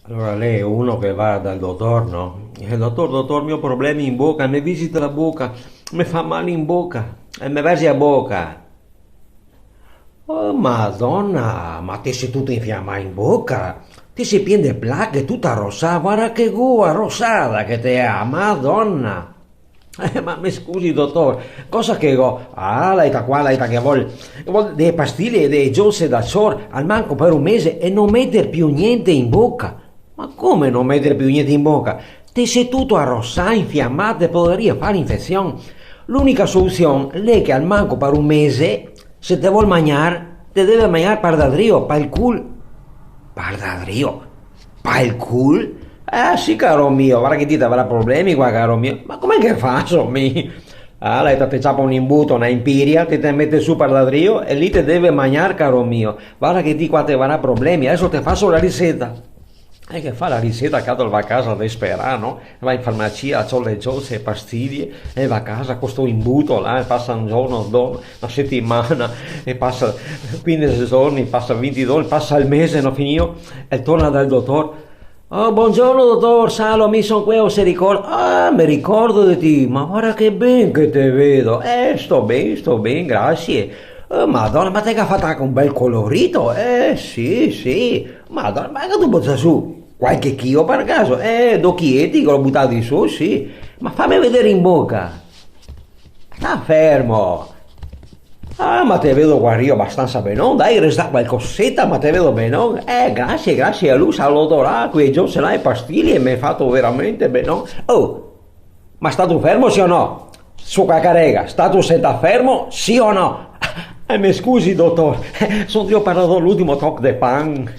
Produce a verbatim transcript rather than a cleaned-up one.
Alora l'è uno che va dal dotor, no? E: "Dotor, dotor, mi go problemi in boca, me visita la boca, me fa mal in boca, e me verxe a boca." "Oh, Madona, ma te si tuto infiamà in boca, te si pien de plache, tuta rosà, varda che goa rosada che te ga, Madona!" "Eh, ma me scusi, dotor, cosa che go?" "Ah, la ita qua, la ita che vol, vol de pastilie, de giose da sor, almanco par un mese, e no meter più gnente in boca." "Ma come no meter più gnente in boca? Te si tuto arrosà, infiamà, te podaria far infesion. L'unica solusion l'è che almanco par un mese, se te vol magnar, te deve magnar par da drio, pal cul." "Par da drio? Pal cul?" "Eh sì, caro mio, varda che ti te gavarà problemi qua, caro mio." "Ma come che faso mi?" "Ah, la ita, te ciapa un imbuto, na impiria, te te mete su par da drio e lì te deve magnar, caro mio. Varda che ti qua te gavarà problemi, deso te faso la riseta." E che fa la riseta, che el va a casa desperà, no? Va in farmacia, ciol le giose, pastilie, e va a casa co sto imbuto là, e pasa un giorno, do, na setimana, e pasa quindese giorni, pasa vinti giorni, pasa el mese, no finìo, e torna dal dotor. "Oh, bongiorno, dotor, sa, mi son queo, se ricorda?" "Ah, me ricordo de ti, ma varda che ben che te vedo." "Eh, sto ben, sto ben, grasie." "Eh, Madona, ma te ga fato anca un bel colorito." "Eh, sì, sì." "Madona, ma che te ga butà su qualche chio par caso?" "Eh, do chieti che go butà su, sì." "Ma fame vedar in boca." "Sta fermo." "Ah, ma te vedo guarìo abastansa benon, dai, resta qualcoseta, ma te vedo benon." "Eh, grasie, grasie a lu, sa, l'odorà, quei giose là, e pastilie, me ga fato veramente benon." "Oh, ma stato fermo, sì o no? Su qua carega, stato sentà fermo, sì o no?" "Eh, me scusi, dotor, son drio par dar l'ultimo toc de pan."